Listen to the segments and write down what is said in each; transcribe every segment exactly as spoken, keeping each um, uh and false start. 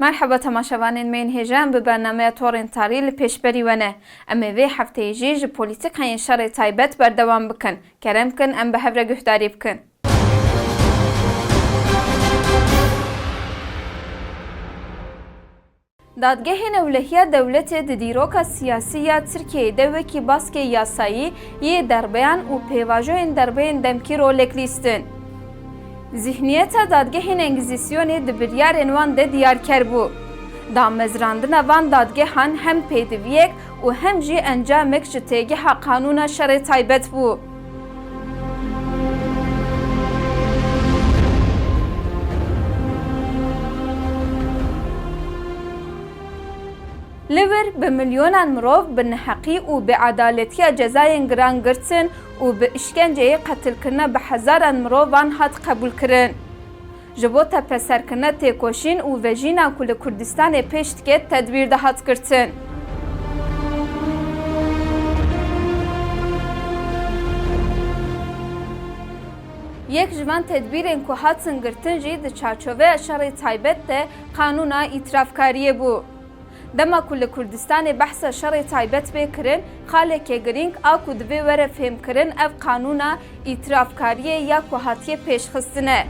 Merheba temaşevanên me yên hêja, em bi bernameya Torên Tarî li pêşberî we ne. Em ê vê hefteyê jî ji polîtîkayên şerê taybet berdewam bikin. Kerem kin, em bi hev re guhdarî bikin. Dadgehên Ewlehiya Dewletê di dîroka siyasî ya Tirkiyeyê de wekî baskê yasayî yê derbeyan û pêvajoyên derbeyên demkî rolek lîstin. Zihniyeta dadgehên Engîzîsyonê di biryarên wan de diyarker bû. Damezrandina van dadgehan hem pêdiviyek û hem jî encamek ji têgeha qanûna şerê taybet bû. Li wir bi milyonan mirov bi neheqî û bêedaletiya cezayên giran girtin û bi îşkenceyê qetilkirina bi hezaran mirovan hat qebûlkirin. Ji bo tepeserkirina têkoşîn û vejîna ku li Kurdistanê pêş dike tedbîr dihat girtin. Yek ji van tedbîrên ku hatin girtin jî di çarçoveya şerê taybet de qanûna îtirafkariyê bû. Dema ku li Kurdistanê behsa şerê taybet bê kirin, xaleke girîng a ku divê were fêmkirin ev qanûna îtirafkariyê ya ku hatiye pêşxistine.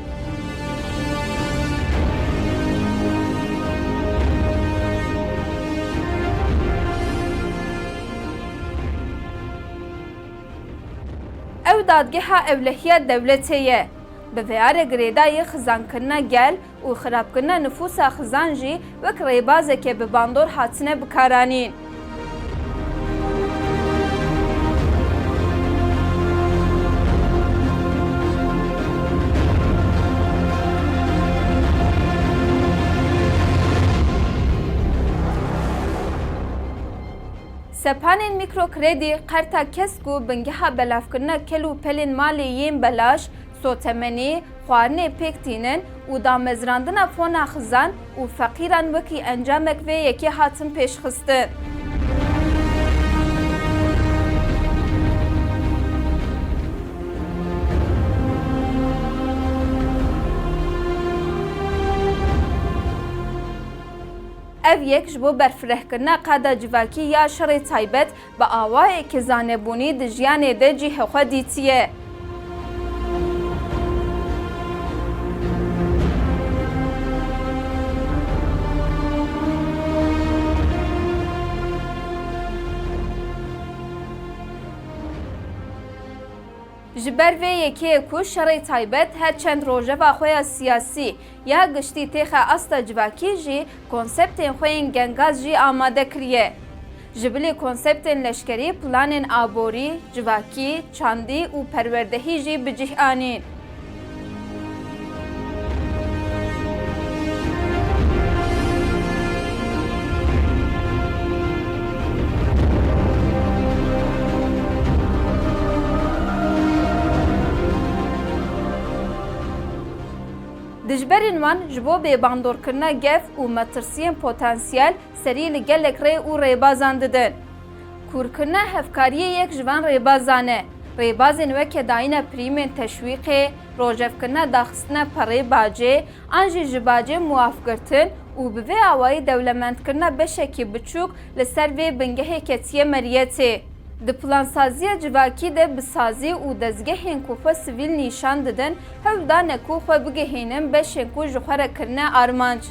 Ew dadgeha ewlehiya dewletê ye. Bi vê are girêdayî xizankirina gel û xirabkirina nifûsa xizan jî wek rêbazeke bi bandor hatine bikaranîn. Sepanên mîkrokredî, qerta kesk û bingeha belavkirina kel û pelên malê yên belaş, sotemenî, xwarinê pêk tînin û damezrandina fona xizan û feqîran wekî encamek vê yekê hatin pêşxistin. Ev yek ji bo berfirehkirina qada civakî ya şerê taybet bi awayeke zanebûnî di jiyanê de cihê xwe dîtiye. Ji ber vê yekê ku şerê taybet her çend rojeva xwe ya siyasî ya giştî têxe asta civakî jî konseptên xwe yên gengaz jî amade kiriye. Ji bilî konseptên leşkerî, planên aborî, civakî, çandî û perwerdehî jî bi cih anîn. Dijberên wan ji bo bêbandorkirina gef û metirsiyên potansiyel serî li gelek rê û rêbazan didin. Kûrkirina hevkariyê yek ji van rêbazan e. Rêbazên weke dayîna pirîmên teşwîqê, rojevkirina daxistina perê bacê, an jî ji bacê muafgirtin û bi vê awayî dewlemendkirina beşekî biçûk li ser vê bingehê ketiye meriyetê. Di plansaziya civakî de bi sazî û dezgehên ku xwe sivîl nîşan didin, hewl dane ku xwe bigihînin beşên ku ji xwe re kirine armanc.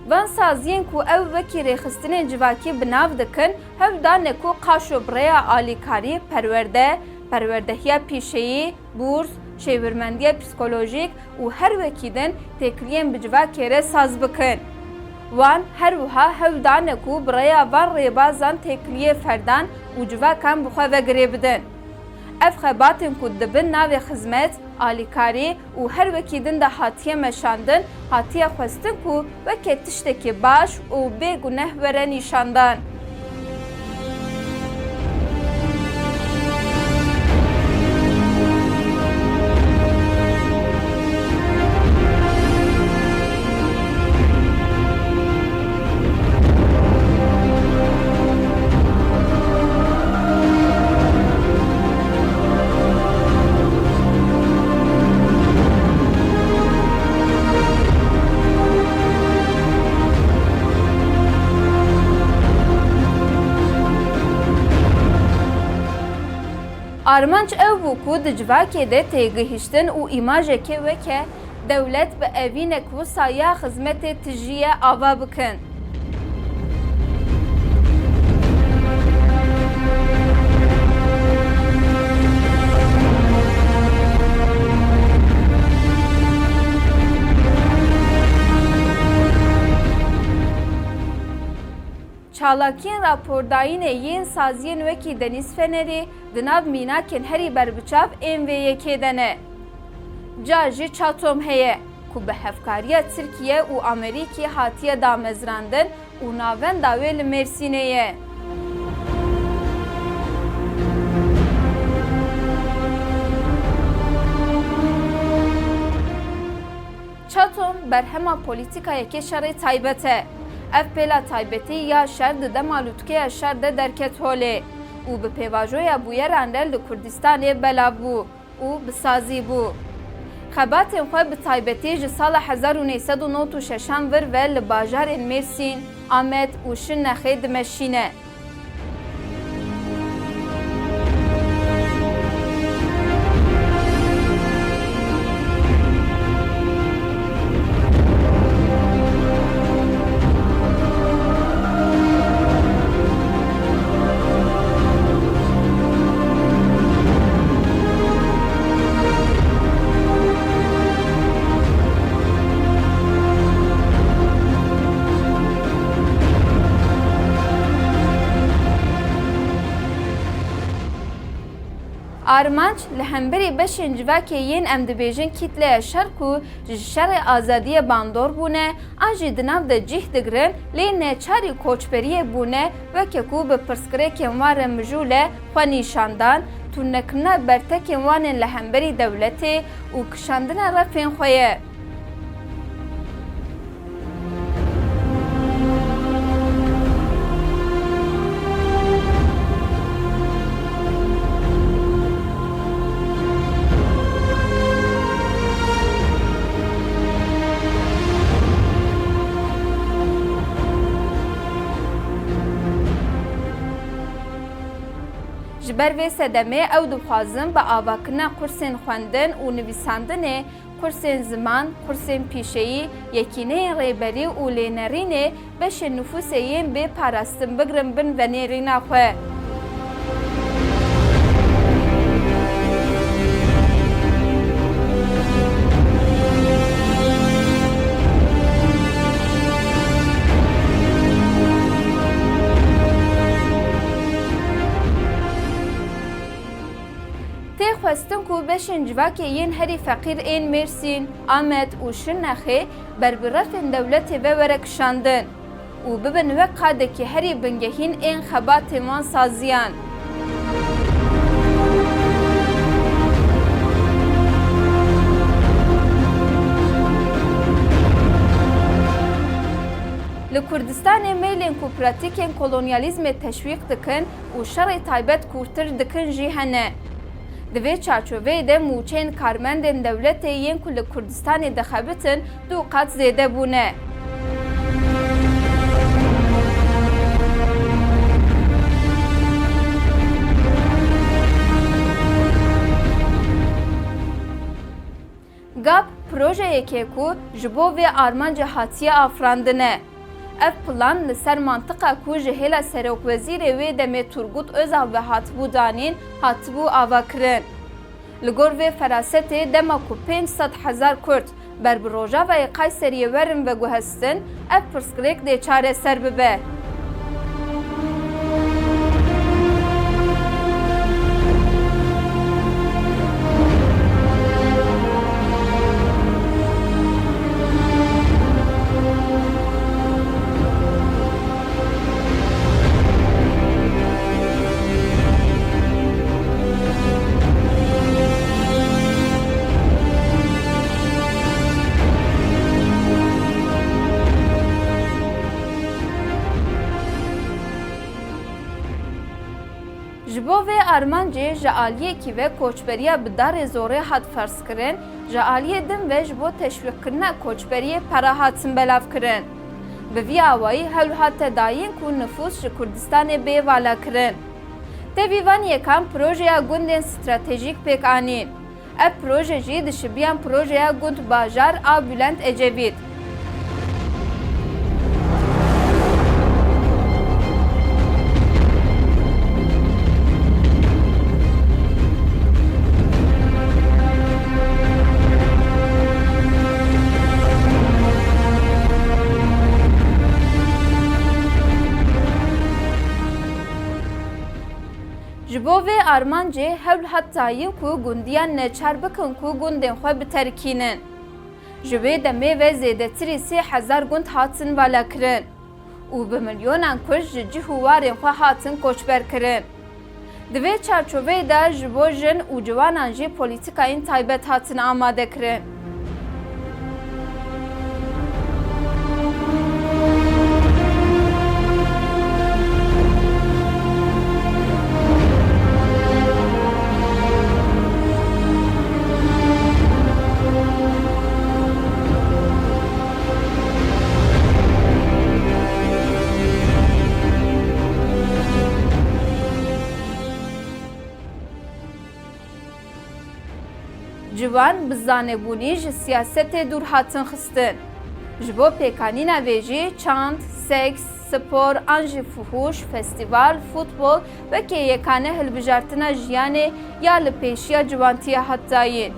Van saziyên ku ew wekî rêxistinên civakî bi nav dikin, hewl dane ku qaşo bi rêya alîkarî, perwerde, perwerdehiya pîşeyî, bûrs, şêwirmendiya psîkolojîk û her wekî din têkiliyên bi civakê re saz bikin. Wan her wiha hewl dane ku bi rêya van rêbazan têkiliyê ferdan û civakan bi xwe ve girê bidin. Ev xebatên ku di bin navê xizmet, alîkarî û her wekî din de hatiye meşandin, hatiye xwestin ku weke tiştekî baş û bê guneh were nîşandan. Armanc ew bû ku di civakê de têgihiştin û îmajekê weke dewlet bi evînek wisa ya xizmetê tijî ye ava bikin. Çalakiyên rapordayînê yên saziyên wekî Denîz Fenerî di nav mînakên herî berbiçav ên vê yekê de ne. Ca jî Çatom heye, ku bi hevkariya Tirkiye û Amerîkî hatiye damezrandin û navenda wê li Mêrsînê ye. Çatom berhema polîtîkayekê şerê taybet e. Ev pêla taybetî ya şer di dema lûtkeya şer de derket holê û bi pêvajoya bûyeran re li Kurdistanê belav bû û bi sazî bû. Xebatên xwe bi taybetî ji sala hezar û neh sed û nod û şeşan vir ve li bajarên Mêrsîn, Amed û Şirnexê dimeşîne. Armanc li hemberî beşên civakê yên em dibêjin kîtleya şer ku ji şerê azadiyê bandor bûne an jî di nav de cih digirin, lê neçarî koçberiyê bûne, weke ku bi pirsgirêkên wan re mijûl e, xwe nîşan dan, tundnekirina bertekên wan ên li hemberî dewletê û kişandina refên xwe ye. Ji ber vê sedemê ew dixwazin bi avakirina kursên xwendin û nivîsandinê, kursên ziman, kursên pîşeyî, yekîneyên rêberî û lênerînê beşên nifûsê yên bê parastin bigrin bin venêrîna xwe. Tê xwestin ku beşên civakê yên herî feqîr ên Mêrsîn, Amed û Şirnexê ber bi refên dewletê ve were kişandin û bibin wek qadekî herî bingehîn ên xebatên wan saziyan. Li Kurdistanê meylên ku pratîkên kolonyalîzmê teşwîq dikin û şerê taybet kûrtir dikin jî hene. Di vê çarçoveyê de mûçeyên karmendên dewletê yên ku li Kurdistanê dixebitin du qat zêde bûne. GAP projeyekê ku ji bo vê armancê hatiye afirandine. Ev plan li ser mantiqa ku ji hêla serokwezîrê wê demê Turgut Özal ve hatibû danîn, hatibû avakirin. Li gor vê ferasetê dema ku pênc sed hezar Kurd ber bi Rojavayê Kayseriyê werin veguhestin, ev pirsgirêk dê çareser bibe. Ji bo vê armancê ji aliyekî ve koçberiya bi darê zorê hat ferzkirin, ji aliyê din ve ji bo teşwîqkirina koçberiyê pere hatin belavkirin. Bi vî awayî hewl hate dayîn ku nifûs ji Kurdistanê bê valakirin. Tevî van yekan projeya gundên stratejîk pêk anîn. Ev proje jî dişibiyan projeya gund bajar a Bülent Ecevît. Ji bo vê armancê hewl hat dayîn ku gundiyan neçar bikin ku gundên xwe biterikînin. Ji wê demê ve zêdetirî sê hezar gund hatin valakirin û bi milyonan Kurd ji cih û warên xwe hatin koçberkirin. Di vê çarçoveyê de ji bo jin û ciwanan jî polîtîkayên taybet hatin amadekirin. Ciwan bi zanebûnî ji siyasetê dûr hatin xistin. Ji bo pêkanîna vê jî çand, seks, spor an jî fuhûş, festîval, futbol weke yekane hilbijartina jiyanê ya li pêşiya ciwantiyê hat dayîn.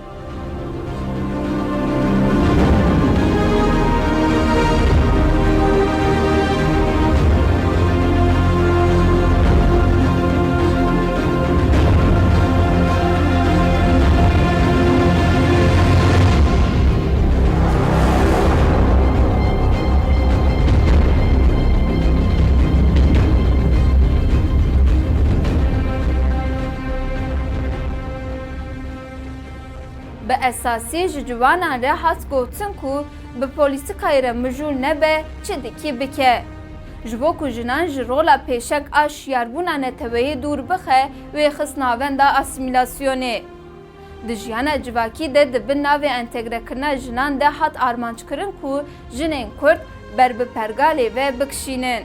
Bi esasî ji ciwanan re hat gotin ku bi polîtîkayê re mijûl nebe, çi dikî bike. Ji bo ku jinan ji rola pêşek a şiyarbûna neteweyê dûr bixe, wê xist navenda asîmîlasyonê. Di jiyana civakî de di bin navê entegrekirina jinan de hat armanckirin ku jinên Kurd ber bi pergalê ve bikişînin.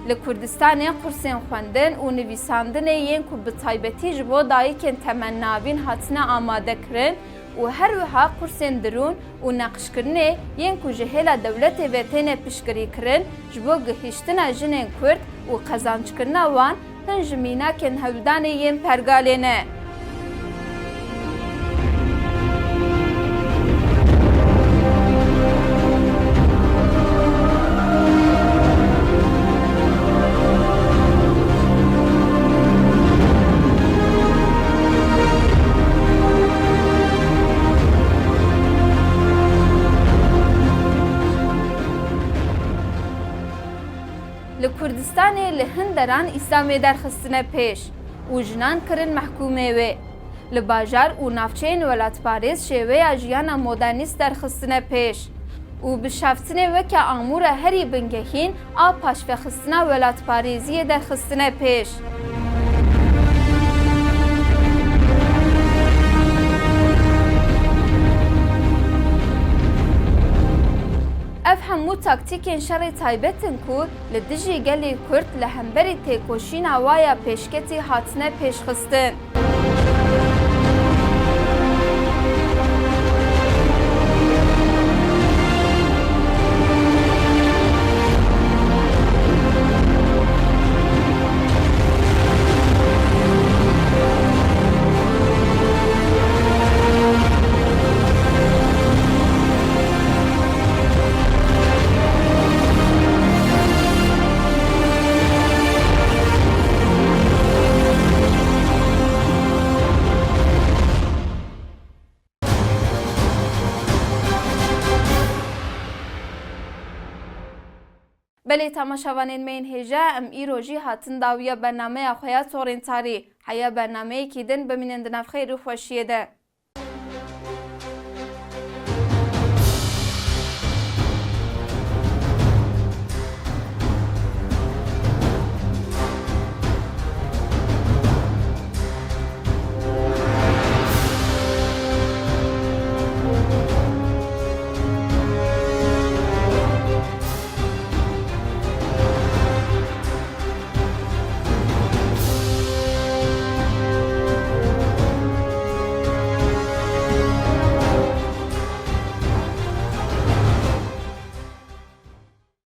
Li Kurdistanê kursên xwendin û nivîsandinê yên ku bi taybetî ji bo dayikên temennavîn hatine amadekirin û her wiha kursên dirûn û neqişkirinê yên ku ji hêla dewletê ve têne piştgirîkirin, ji bo gihîştina jinên Kurd û qezancikirina wan hin ji mînakên hewldanê yên pergalê ne. Li Kurdistanê li hin deran Îslamê derxistine pêş û jinan kirin mehkûmê wê. Li bajar û navçeyên welatparêz şêweya jiyana modernîst derxistine pêş û bişaftinê weke amûra herî bingehîn a paşvexistina welatparêziyê derxistine pêş. Ev hemû taktîkên şerê taybet in ku li dijî gelê Kurd li hemberî têkoşîna wa ya pêşketî hatine pêşxistin. Belê temaşevanên me yên hêja, em îro jî hatin dawiya bernameya xwe ya Torên Tarî. Heya bernameyekî din bimînin di nav xêr û xweşiyê de.